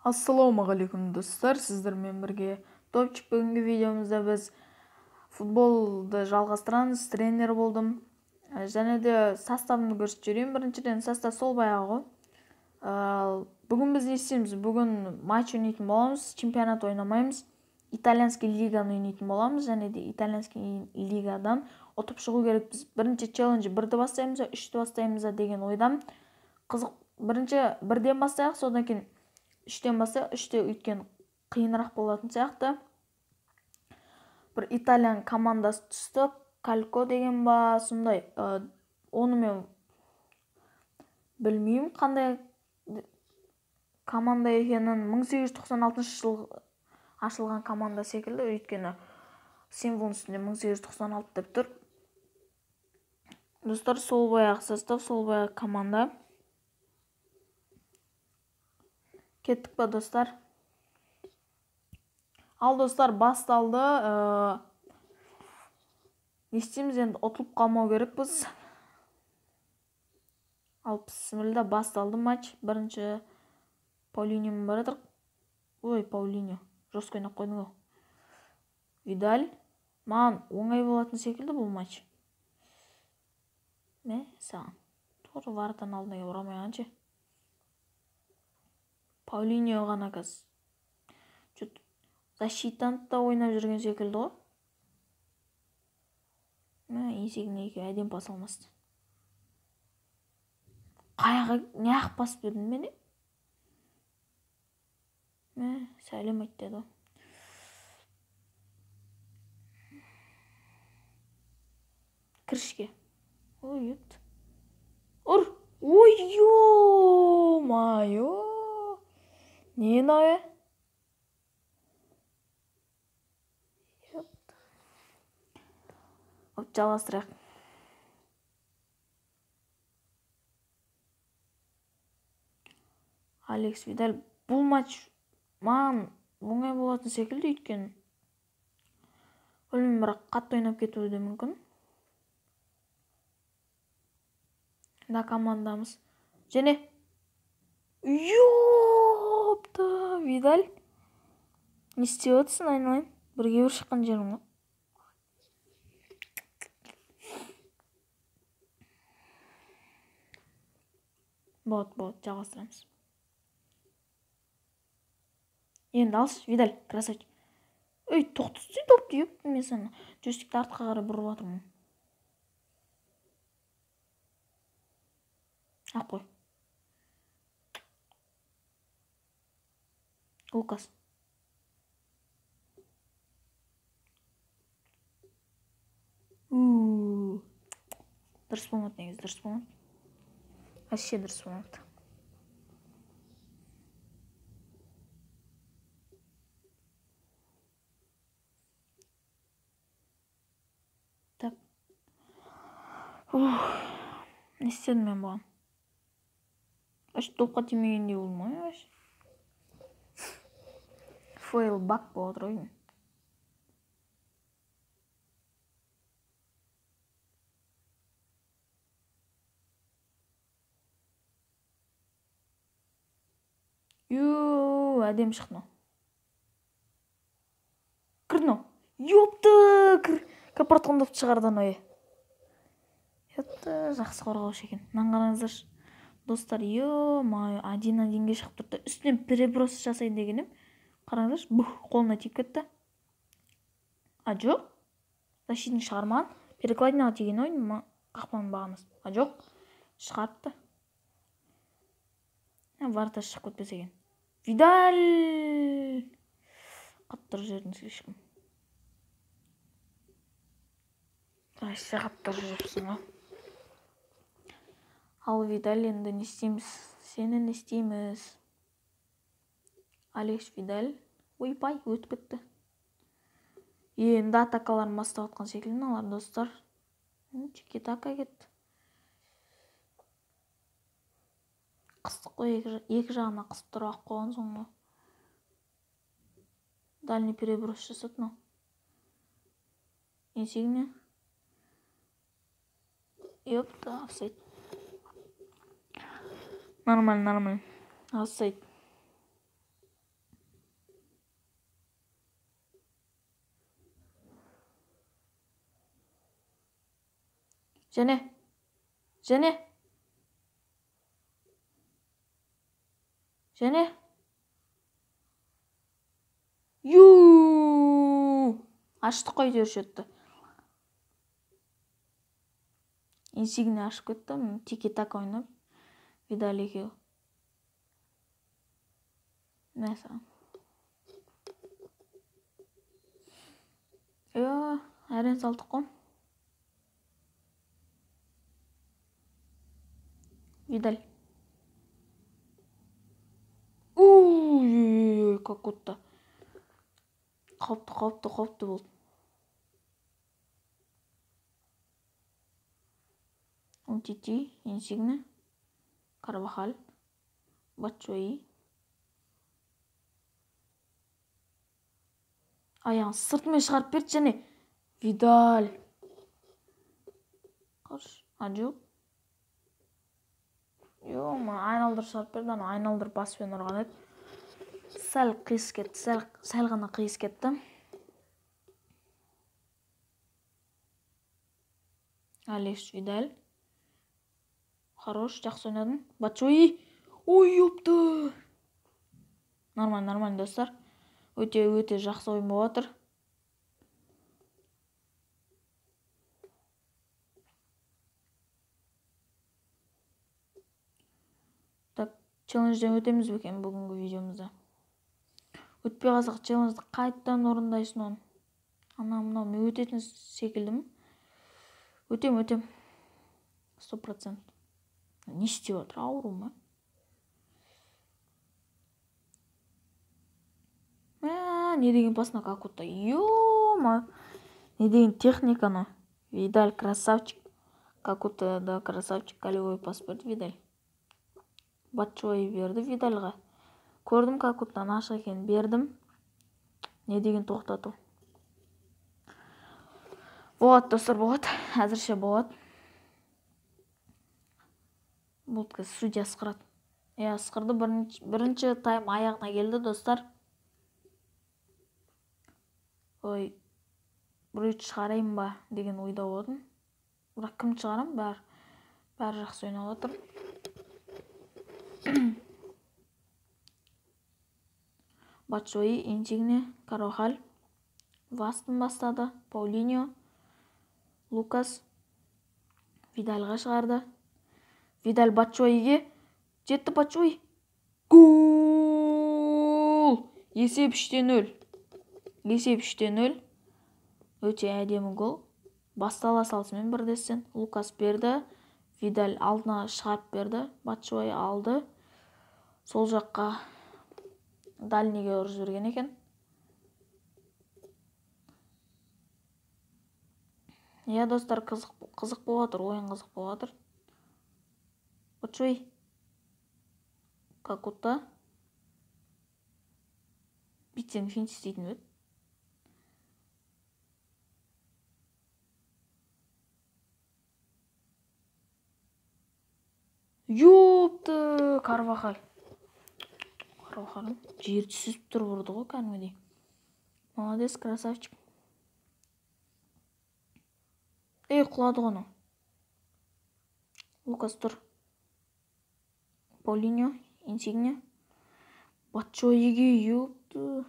Ассалаумағалейкум достар, сіздермен бірге Топчик. Бүгінгі видеомызда біз футболды жалғастырамыз. Тренер болдым. Және де составымды көрсетіп жіберейін. Біріншіден состав сол баяғы ғой. Бүгін біз не істейміз? Бүгін матч ойнайтын боламыз, чемпионат ойнамаймыз. Итальянский лиганы ойнайтын боламыз және де итальянский лигадан ұтып шығу керекпіз. Бірінші челлендж бірді бастаймыз, үшті бастаймыз деген ойдамын. Қызық, бірінші бірден бастайық, содан кейін үштен бастайық. Үште өйткен қиынырақ болатын сияқты. Бір итальян командасы түсті, Калько деген ба, сондай. Оны мен білмеймін қандай команда екенін. 1896 жыл ашылған команда секілді, өйткені символдың үстінде 1896 деп тұр. Достар, сол баяғы состав, сол баяғы команда. Кеттік па, достар? Ал достар, басталды. Не істейміз енді, ұтылып қалмау керекпіз. Ал бісміллә, басталды матч. Бірінші Паулиньомен бара жатырық. Ой, Паулиньо, жестко ойнап қойдың ау. Видаль. Маған оңай болатын секілді бұл матч. Мә, саған. Тура варатаның алдына келіп ұра алмай қалғанша. Паулиньо ғана қазір. Чё-то защитант та ойнап жүрген секілді ғой. Мә, есегіне екеуі әдемі пас алмасты. Қаяға неғып пас бердім мен, е? Мә, сәлем айт деді ғой. Кірішке. Ой, епті. Ұр! Ой, ё-моё! Не мынау, е? Епті. Оп, жалғастырайық. Алекс Видаль. Бұл матч маған оңай болатын секілді, өйткені білмеймін, бірақ қатты ойнап кетуі де мүмкін. Да, командамыз. Және ёпта, Видаль. Не істеп отырсың, айналайын? Бірге бір шыққан жерім ғой. Болады, болады, жалғастырамыз. Енді алшы, Видаль, красавчик. Ей, тоқтатсай допты, ёпта, мен сені джойстикті артқа қарай бұрып жатырмын. Ақ қой. Лукас. Дұрыс болмады негізі, дұрыс болмады. Вообще дұрыс болмады. Так. Ух, не істедім мен бұған? Вообще допқа тимегендей болдым ғой, вообще. Фейл бак болып отыр ғой. Ю, әдемі шықты мынау. Кір мынау. Ёпты, кір. Кіріп бара жатқан допты шығарды анау, е. Ёпты, жақсы қорғаушы екен. Мынаны қараңыздаршы. Достар, ё-моё, один-одинге шығып тұрды. Үстінен переброс жасайын деген едім. Қараңыздаршы, бух, қолына тиіп кетті. А, жоқ. Защитник шығармаған. Перекладинаға тиген ойын, қақпаның бағанасы. А, жоқ. Шығарыпты. Ворота шығып кетпесе екен. Видаль! Қатты ұрып жібердің слишком. Вообще қатты ұрып жіберіпсің ғой. Ал Видаль, енді не істейміз? Сені не істейміз? Алекс Видаль. Ойбай, өтіп кетті. Енді атакаларын бастап жатқан секілді мыналар, достар. Тики-така кетті. Қыстық қой, екі жағына қысып тұрып ақ қойған соң ғой. Дальний переброс жасады мынау. Еңсегіне. Ёпта, офсайд. Нормально, нормально. Офсайд. Және. Және. Және. Ю! Аштық қой әйтеуір счетті. Инсигне ашып кетті. Тики-така ойнап. Видаль екеуі. Мә саған. Әрең салдық қой. Видаль. Ой, как будто. Қауіпті, қауіпті, қауіпті болды. Умтити, Инсигне, Карвахаль, Батшуи. Аяғын сыртымен шығарып берді және Видаль. Қарш, а жоқ. Ё-ма, айналдырып шығарып берді, ана айналдырып баспен ұрған еді. Сәл қиыс кетті, сәл ғана қиыс кетті. Алекс Видаль. Хорош, жақсы ойнадың. Батшуи. Ой, ёпты. Нормально, нормально, достар. Өте, өте жақсы ойын болып жатыр. Так, челленджден өтеміз бе екен бүгінгі видеомызда? Өтпей қалсақ челленджді қайтадан орындайсың оны. Ана мынау мен өтетін секілдімін. Өтем, өтем. 100%. Не істеп жатыр, ауру ма? Не деген пас мына, как будто. Ё-ма. Не деген техника мынау. Видаль красавчик. Как будто да красавчик, голевой пас берді Видаль. Батшуи берді Видальға. Көрдім, как будто ашық екенін бердім. Не деген тоқтату. Болады, достар, болады. Әзірше болады. Бұл судья ысқырады. Иә, ысқырды. Бірінші тайм аяғына келді, достар. Ой, біреуді шығарайын ба деген ойда болдым. Бірақ кім шығарам? Бәрі жақсы ойнап отыр. Батшуи, Инсигне, Карвахаль, Вастон бастады, Паулиньо, Лукас, Видальға шығарды. Видаль Батшуиге жетті, Батшуи. Гол! Есеп 3-0. Есеп 3-0. Өте әдемі гол. Бастала салысымен бірлескен. Лукас берді. Видаль алдына шығарып берді. Батшуи алды. Сол жаққа дальнийге ұрып жіберген екен. Иә, достар, қызық болып жатыр, ойын қызық болып жатыр. Батшуи. Как будто бүйтсең финт істейтін бе еді? Ёпты, Карвахаль. Карвахаль жерді сүзіп тұрып ұрды ғой кәдімгідей. Молодец, красавчик. Ей, құлады ғой анау. Лукас тұр. Паулиньо, Инсигне. Батшуиге, ёпты.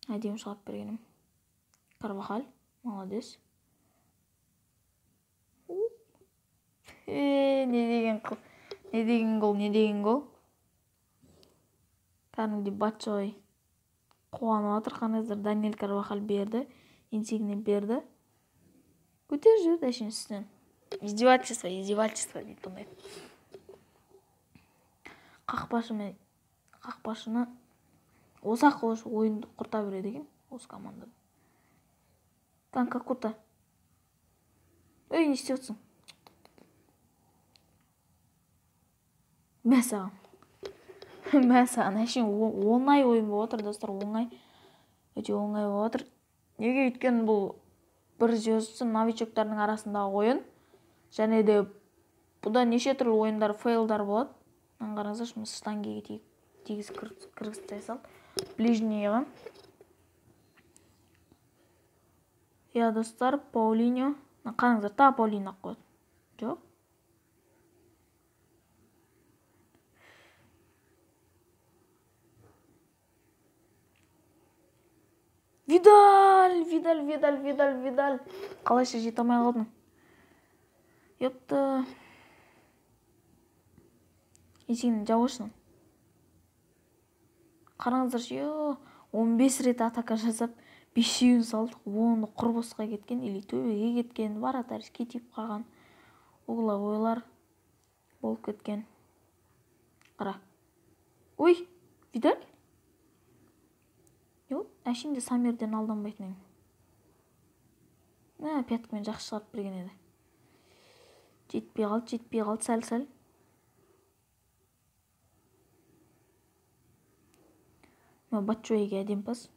Әдемі шығарып бергенім. Карвахаль, молодец. Не деген қыл, не деген гол, не деген гол. Кәдімгідей Батшуи қуанып жатыр. Қараңыздар, Даниэль Карвахаль берді, Инсигне берді. Көтеріп жіберді әшейін үстінен. Издевательство, издевательство дейді бұндай. Қақпашыны осы-ақ ойынды құрта береді екен осы команда. Кан как будто. Ей, не істеп отырсың? Мә саған. Мә саған. Әшейін оңай ойын болып отыр, достар, оңай. Өте оңай болып отыр. Неге? Өйткені бұл бір звездасы новичоктардың арасындағы ойын. Және де бұда неше түрлі ойындар, фейлдар болады. Мынаны қараңыздаршы, мына штангеге тигізіп кіргізіп тастай салды. Ближнийға. Иә, достар, Паулиньо, Қараңыздар, тағы Паулина қойды. Жоқ. Видаль, Видаль, Видаль, Видаль, Видаль. Қалайша жете алмай қалдың. Ёпта. Есігін жауышын. Қараңыздаршы, 15 рет атака жасап, 5-еуін салдық, оны құр босқа кеткен, или төбеге кеткен, вратарьге тиіп қалған, угловойлар болып кеткен. Қара. Ой, Видаль? Жоқ, әшейінде Самирден алданбайтын едім. Мә, пяткамен жақсы шығарып берген еді. Жетпей қалды, жетпей қалды, сәл-сәл. Мә, Батшуайға әдем пас.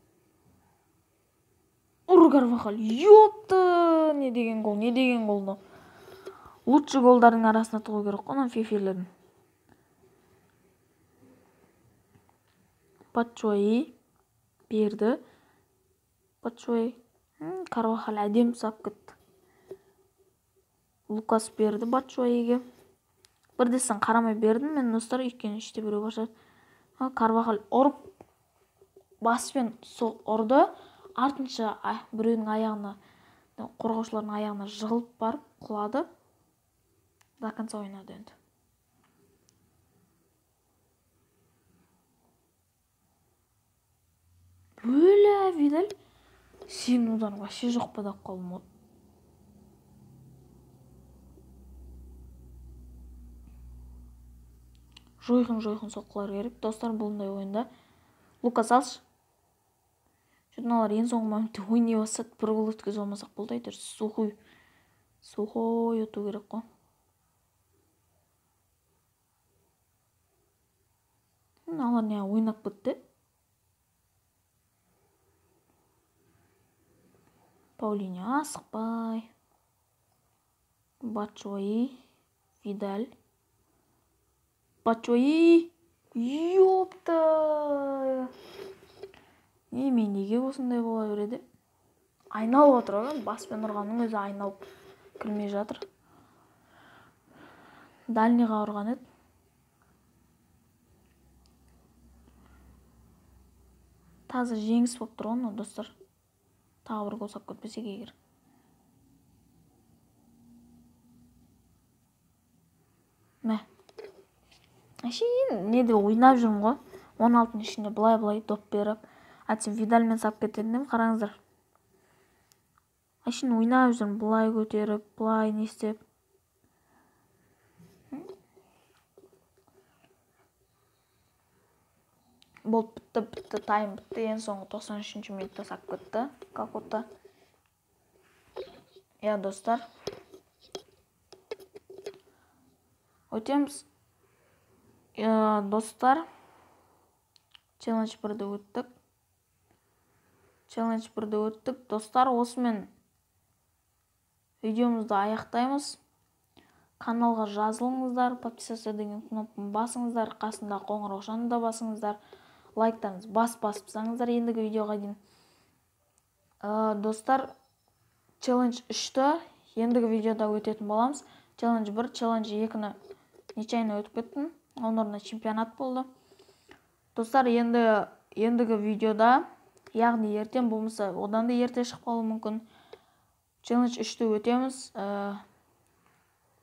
Ұр, Карвахаль. Ёпты! Не деген гол, не деген гол мынау. Лучший голдардың арасына тығу керек қой, мына фифелердің. Батшуай берді. Батшуай. Карвахаль әдем сап кетті. Лукас берді Батшуайге. Бірдесін қарамай бердім мен, достар, өйткені іште біреу бар шығар. Карвахаль ұрып баспен ұрды. Артынша біреудің аяғына, қорғаушылардың аяғына жығылып барып құлады. До конца ойнады енді. Бөлә, Видаль. Сенің ударың вообще жоқ па деп қалдым ғой. Жойқын-жойқын соққылар керек, достар, бұндай ойында. Лукас алшы. Мыналар ең соңғы моментте ойнай бастады, бір гол өткізе алмасақ болды, әйтеуір сухой. Сухой өту керек қой. Мыналар не ойнап кетті? Паулине асықпай. Батшуай, Видаль. Батшуай. Ёпта. Не, мен неге осындай бола береді? Айналып отыр ғой, баспен ұрғанның өзі айналып кірмей жатыр. Дальныйға ұрған еді. Таза жеңіс болып тұр ғой мынау, достар. Тағы бір гол сап кетпесек егер. Мә. Әшейін неде ойнап жүрмін ғой. 16-ның ішінде былай-былай доп беріп. Әтсем Видальмен сап кететін едім, қараңыздар. Әшейін ойнап жүрмін, былай көтеріп, былай не істеп. Болды, бітті, бітті, тайм бітті. Ең соңғы 93-ші минутта сап кетті, как будто. Иә, достар. Өтеміз. Достар, челлендж 1-ді өттік. Челлендж 1-ді өттік. Достар, осымен видеомызды аяқтаймыз. Каналға жазылыңыздар, подписаться деген кнопканы басыңыздар, қасында қоңыраушаны да басыңыздар, лайктарыңызды басып тастаңыздар ендігі видеоға дейін. Достар, челлендж 3-ті ендігі видеода өтетін боламыз. Челлендж 1, челлендж 2-ні нечаянно өтіп кеттім. Оның орнына чемпионат болды. Достар, ендігі видеода, яғни ертең болмаса, одан да ерте шығып қалуы мүмкін. Челлендж 3-ті өтеміз.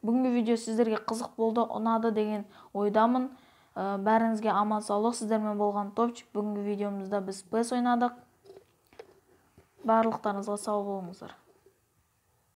Бүгінгі видео сіздерге қызық болды, ұнады деген ойдамын. Бәріңізге аман саулық. Сіздермен болған Топчик. Бүгінгі видеомызда біз PES ойнадық. Барлықтарыңызға сау болыңыздар.